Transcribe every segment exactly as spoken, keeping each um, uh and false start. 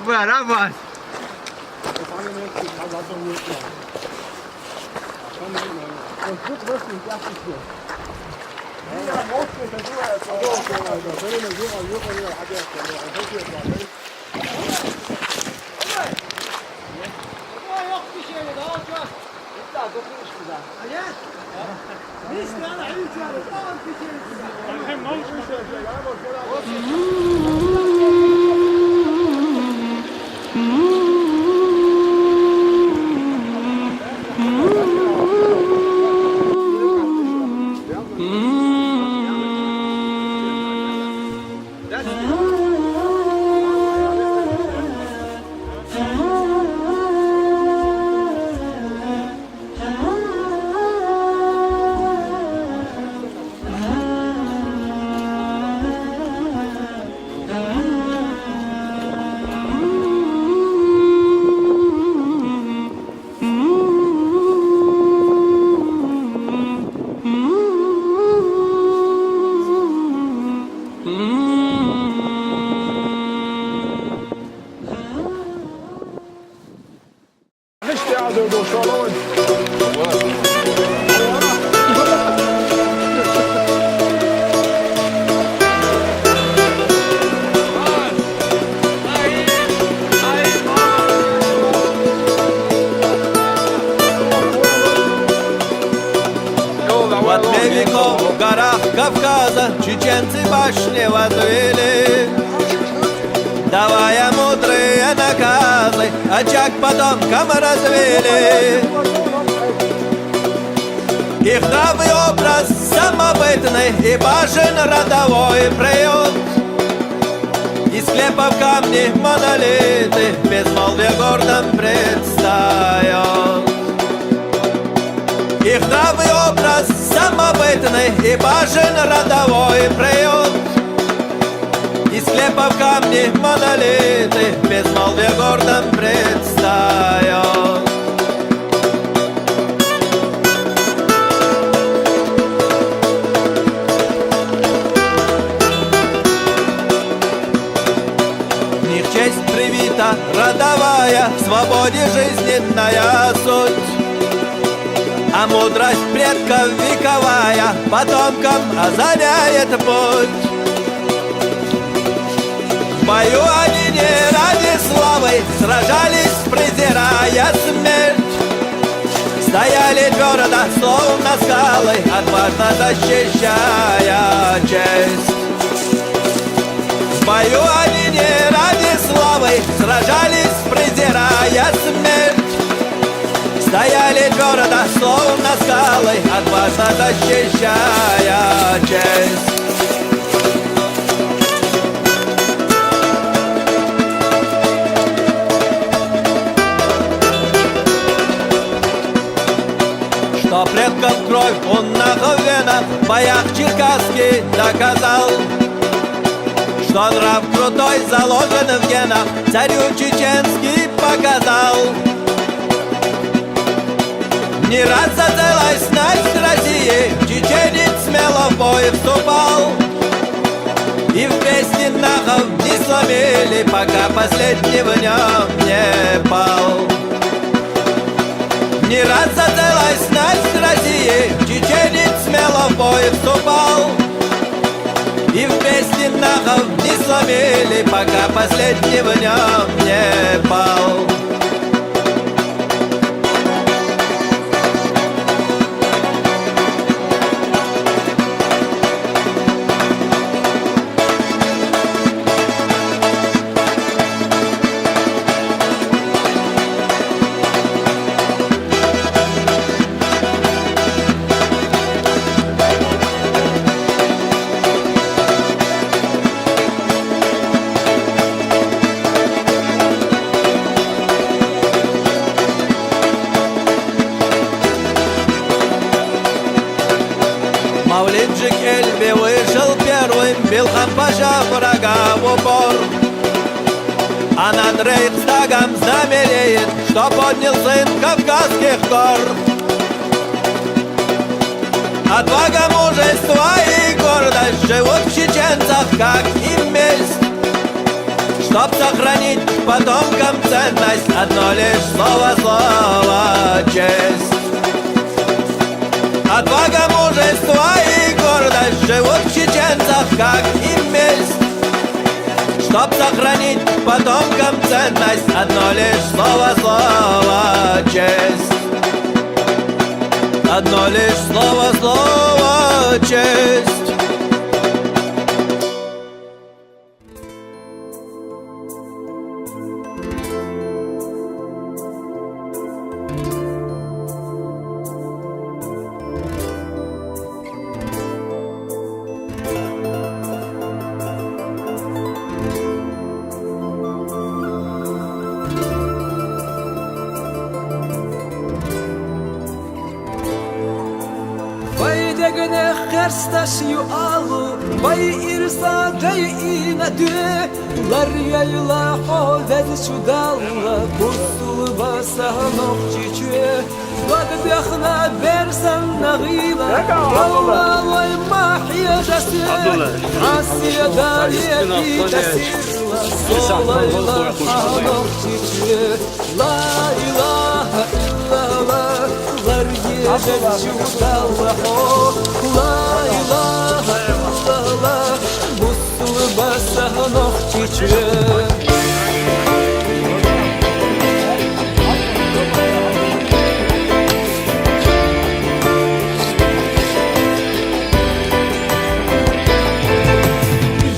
Voilà, voilà. От веков в горах Кавказа чеченцы башни возвели. Давая мудрые наказы, очаг потомкам развели. Их нравы, образ самобытный и башен родовой приют. Из склепов камни, монолиты в безмолвии гордом предстают. Их нравы, образ самобытный и башен родовой приют. Из склепов камни, монолиты в безмолвии гордом предстают. В них честь привита родовая, в свободе жизненная суть. А мудрость предков вековая потомкам озаряет путь. В бою они не ради славы сражались, презирая смерть. Стояли твердо, словно скалы, отважно защищая честь. В бою они не ради славы сражались, презирая смерть. Стояли твердо, словно скалы, отважно защищая честь. Что предков кровь у нахов в венах в боях Черкасский доказал, что нрав крутой заложен в генах, царю чеченский показал. Не раз за целостность России чеченец смело в бой вступал. И в песни нахов не сломили, пока последний в нем не пал. Не раз за целостность России чеченец смело в бой вступал. И в песни нахов не сломили, пока последний в нем не пал. Эльбе вышел первым, бил Хампаша врага в упор. А над Рейхстагом знамя реет, что поднял сын Кавказских гор. Отвага, мужество и гордость живут в чеченцах, как и месть. Чтоб сохранить потомкам ценность, одно лишь слово, слово, честь. Отвага, мужество и гордость живут в чеченцах, как и месть. Чтоб сохранить потомкам ценность, одно лишь слово, слово, честь. Одно лишь слово, слово, честь. Вай дегнех къерсташ ю алу, вай ирса дай ина дуь, лар яйла хьо везачу Далла, бусулба са нохчичуь. Вад бехна берсан нагъила, Валла вай махьи жаси, Асия дали битасирла, солайла хьа нохчичуь. Ла илаха иллаллах, лар езачу Далла хьо. Ла илаха иллаллах, бусулба са нохчичуь.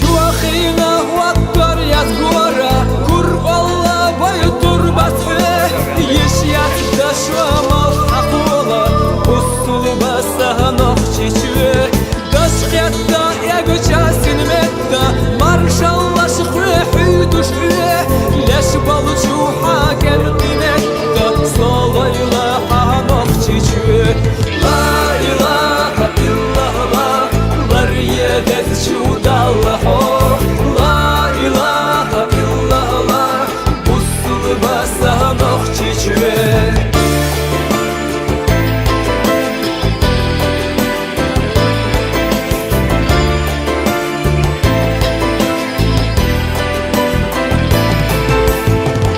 Юхина ваттар яз гора, кур Алла вай турбас хьуь, йиш яз дашамал акъула, бусулба са нохчичуь. Даш хетта эгуча син метта, маршаллаш хьуь хьуьтуш хьуь, леш балучу хьакем къимет. Солайла хьа нохчичуь. Ла илаха иллаллах, лар езачу Далла хьо. Ла илаха иллаллах, бусулба са нохчичуь.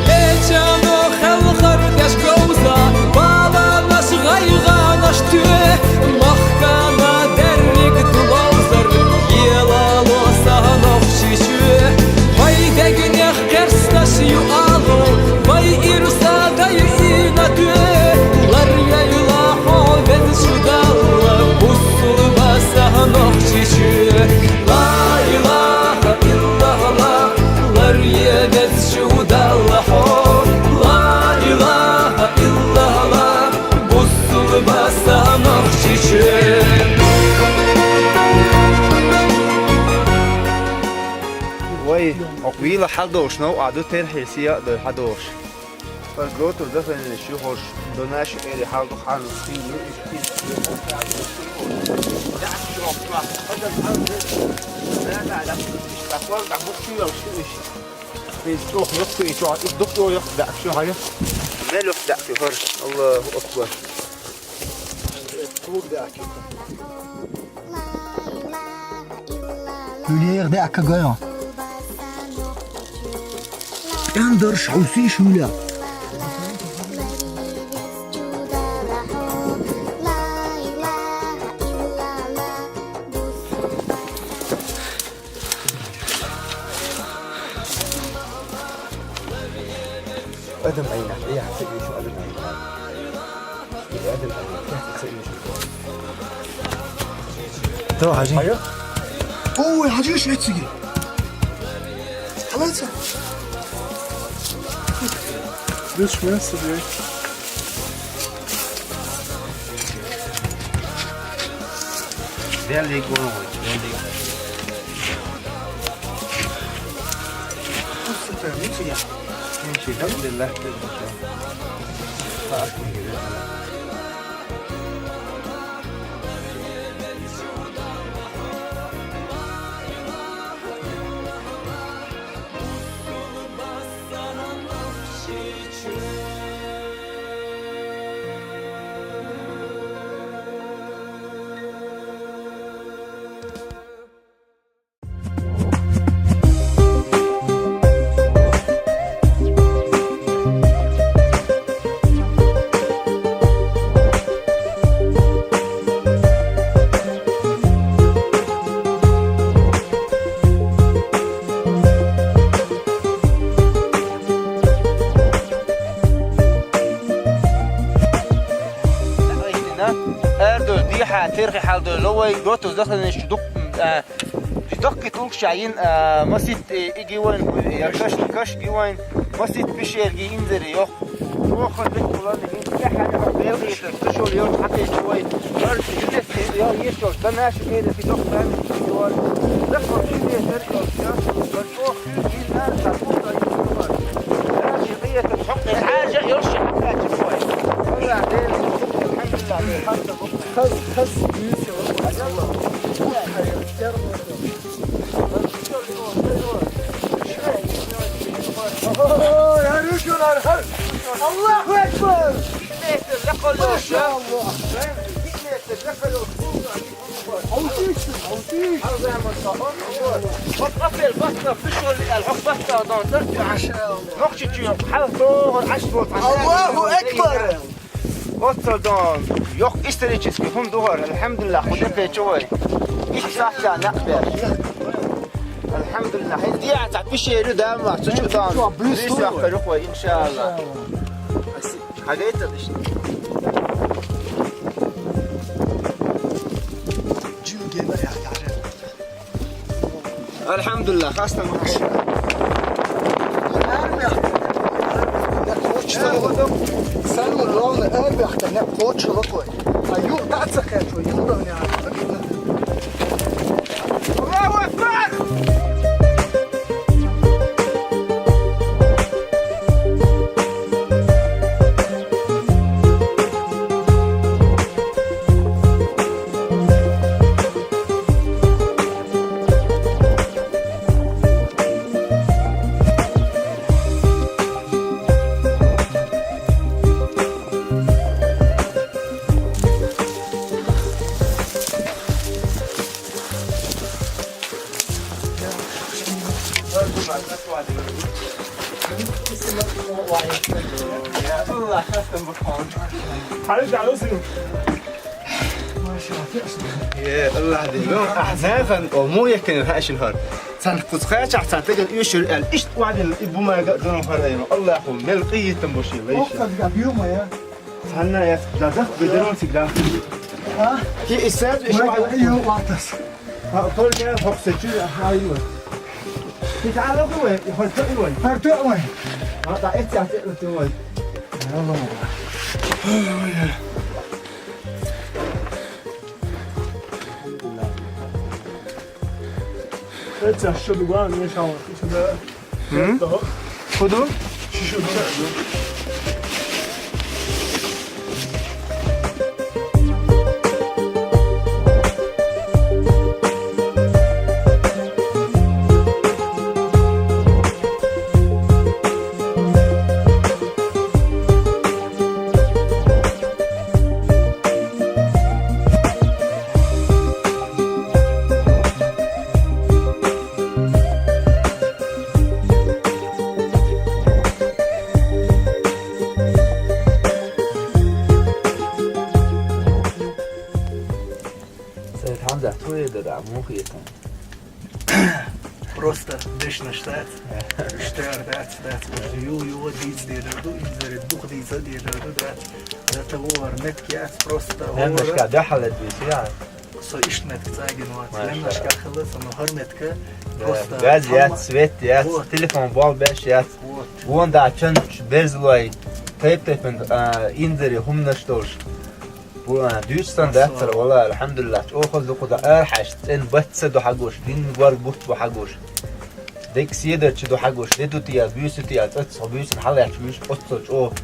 Лечано халхар деш говза, баланаш гъайгъанаш туь, махкана дерриг дуловзар, елало са нохчичуь. Вай дегнех къерсташ ю алу, вай ирса дай ина дуь, лар яйла хьо везачу Далла, бусулба са нохчичуь. Ла илаха иллаллах, лар езачу Далла хьо. Ла илаха иллаллах, бусулба са нохчичуь. Вай, акъвила хьал дохуш нав, аду тер хьесия дай хьадохуш. Аз готов даханлеш юхош, донаш эри хьалду хан хин иш кис. Из дух юхту ичо, из дух юхту дак шу хая. Мел юхту дак шу хар. Аллаху акбар. Тур дак. Гуьлер де акагая. Эндар шавси шуля. Адам айна, я, сыгы шу адам айна. Давай, Хажи. Ой, Хажи, швецики. Халайца. Дыш мясо, блядь. Вели гон, вели. Супер, ничего. Ничего, да? Алхамдулиллах. Аьрдойла дехьа, терхий хьал дойла вай, готов даханаш чу дук, а, даккхий тӀулгаш йина, а, масийтта, э, и гивайн, я каш, каш гивайн, масийтта пещерги инзаре йох. Охо, дик булан, хин тӀехьа белгӀийтар, тушул йолча хьакхийча вай. Бар, юнес, я, ешол, да наша эра, фи док бан, юан. Дак, бар, юнес, бар, ох, юнес, бар, ох, юнес, бар, ох, юнес, бар. Наша эра, хьокъ, хьажа, йолча, хьакхийча вай. Аллах, дел, алхамдулиллах, дел, хас, хас, хас, юнес, бар, Аллах. Аллаху экбар! Машаллах! Машаллах! Аллаху экбар! Йох исторический хӀума ду хӀара, алхьамдулиллах, хӀу тӀекхеча вай. Ишта сахьта накъ беш. Алхьамдулиллах. Хьин диа цхьа пещера ю, дама, цу чу дан. Чу, бюст ю. Бюст ваккхар вай, иншаллах. Хьагайтар иштта. Жим гена яхь яхь. Алхьамдулиллах, хастам. Самое главное, арбяхта не хочет локой. А ю, да, цехе, ю, да, не. Аллаху акбар! Хьалда алусу. Е, Аллах дин. Ахьа нахана, о, мо яхкина хьаьшил хӀара. Цхьан кхуза кхаьчахь, цхьан тӀагара оьшура аьлла, иштта вадил и бумага ган хӀара дайна. Аллаху, мел къийтам бу ши лайша. Охказ габ юма я. Цхьанна яц, дадах бедарон цигра. А? Ки исац, иш ма ма ю ватас. А, только я хоксе чу, а, ю. Ки тала ху вай, хор то ю вай. Хор то ю вай. А, та эця те ю вай. Аллах. Эця шо дуган, не шава. М? Худо? Шо дуган. Сайд Хьамзат, хӀу эр дара, муха эр сан? Просто дешнаш дац, иштта эр дац, дац, просто ю, ю, дийца дезар ду, инзаре дух дийца дезар ду, дац. До того хӀара меттиг яц, просто хӀара. Лемнашка дехьа ледвис, я? Со иштта меттиг цӀагина вац. Маша. Лемнашка хила, со, но хӀара меттиг. Да, просто газ яц, хӀама, свет яц, вот, телефон болх беш яц. Вот. Вон да чан берзлой, тайп-тайпан, а, инзаре хӀуманаш долаш. Бу, а, дуьйцу сан дац цара, валлахӀи, алхьамдулиллахӀ, чӀоагӀа хаза ду кхуза, ара хьаьшта, цӀена бац ца ду хьагуш, дин горга бутт бу хьагуш. Дега седарча ду хьагуш, де ду тӀе яз, буьйса тӀе яз, цӀаца хьо буьйсанна хьалаьтташ, буьйса оццал чӀоагӀа.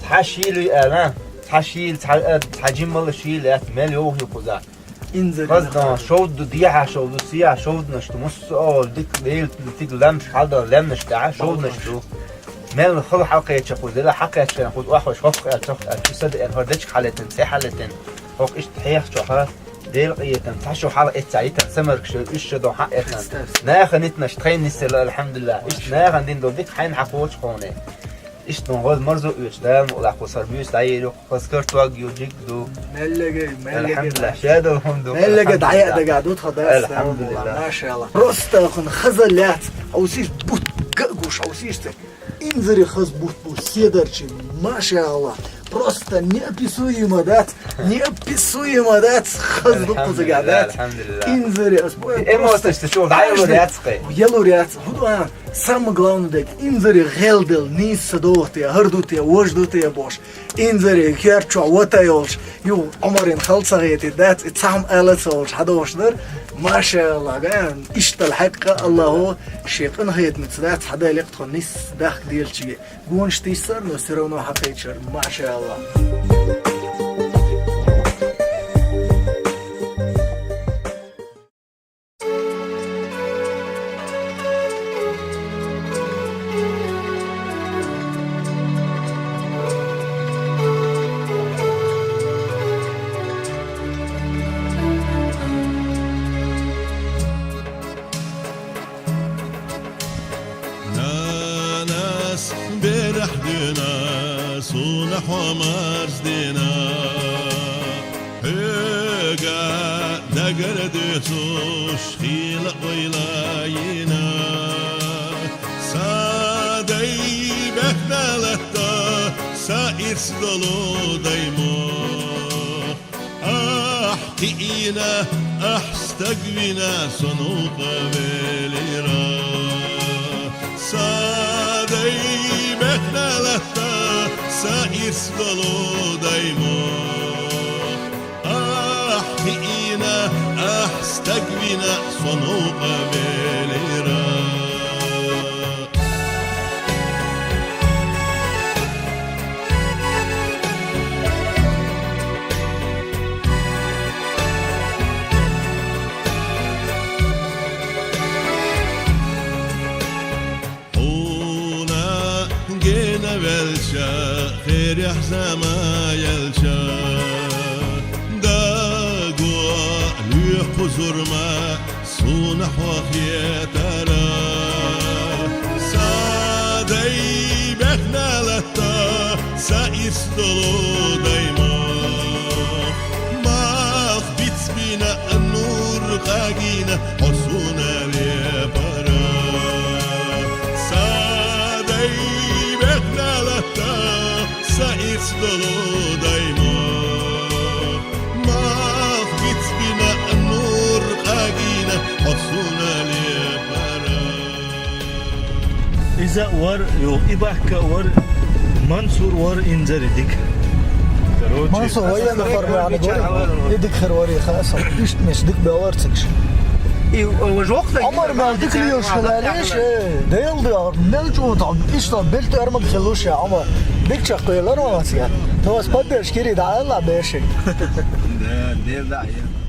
Цхьа шийла ю аьлла, цхьа шийла, цхьа ад, цхьа жиммала шийла яц, мел йовхий кхуза. Инзаре хаза дан, шовда ду, дехьа шовда ду, сехьа шовданаш ду, муссо а оал, дика, Дела тига лемаш хьалдала лемнаш тӀехьа, шовданаш ду. Мел хала хьалкхеча кхуза, дела хьакхеча кхуза, охьаш хӀокху аьлла, цоху аьлла, чу са деана, хӀара дечиг хьалетина, цӀе хьалетина, хӀокху иштта хьеха чохьа, Дела къийтам, цхьа шу хьала эццахь йитина, самаркаш, уьш шу дохьа а эцна. Нахана йитнаш тхайна нисъелла, алхьамдулиллахӀ. Иштта нахана дин долу дика хьайна хьакхочу хьуна. Иштта хӀун гӀоз марзо оьцу, Дала мукъалахь, кху сар буьйса дӀайийр ю, хаза картог ю, жиг ду. Меллиге, меллиге. АлхьамдулиллахӀ, шадолу хӀума ду. Меллиге дӀаяа дага ду тха дас. АлхьамдулиллахӀ. МашаАллахӀ. Просто хӀун хаза лаьц, хьовсийша бутт га а гуш, хьовсийша цхьа. Инзаре хаза бутт бу, седарчий, машаАллахӀ. Просто неописуемо дац, неописуемо дац, хаза дукха цига дац. Алхьамдулиллах, алхьамдулиллах. Инзаре ас бо-, эмоцеш просто чу дӀаялур яц кхы. Ялур яц. ХӀу ду, самое главное дег, инзаре гӀелдел, нийса ду те, хӀара ду те, важа ду те бош. Инзаре хер чу вата йолуш, ю Ӏумарин хала ца гӀетий дац, и цхьа хӀума ала ца волуш хьадогӀуш дара. Машалла, га, иштта хьаьккха Аллахо шен къинхетамца дац, хьадале тхо нийса дахка делчиге. Гонаш тийсар, но всё равно хьакхечар, машалла. Нанас берахь дуьйна, суна хьо марздина. Хьоьга дагара дуьйцуш, хийла ойла йина. Сан дай бехна латта, сан ирс долу даймохк. Ахь кхиийна, ахь стаг вина, со новкъа велира. Сан дай бехна латта, сан ирс долу даймохк. Ахь кхиийна, ахь стаг вина, со новкъа велира. Хьуна гена велча, херехь зама елча, даго лоьху зурма, суна хьо хетара. Сан дай бехна латта, сан ирс долу даймохк. Малх бицбина, нур къагийна, хьо суна лепара. Сан дай бехна латта, сан ирс долу даймохк. Малх бицбина, нур къагийна, хьо суна лепара. Иза вар, ю, и бахка вар, Мансур вар инзаре дика. Короче, Мансур военный форма, я говорю. И дика хир вар, и хаса. Иштта меш дика белар цигаш. И, э, жокта Омар мел дика лиеш хилалеш, э, дел да, мел чу там, иштта белт армаг хилуш я, Омар. Дика чакх хилар вац я. То вас поддержки, да, Алла бешик. Да, да, да, я.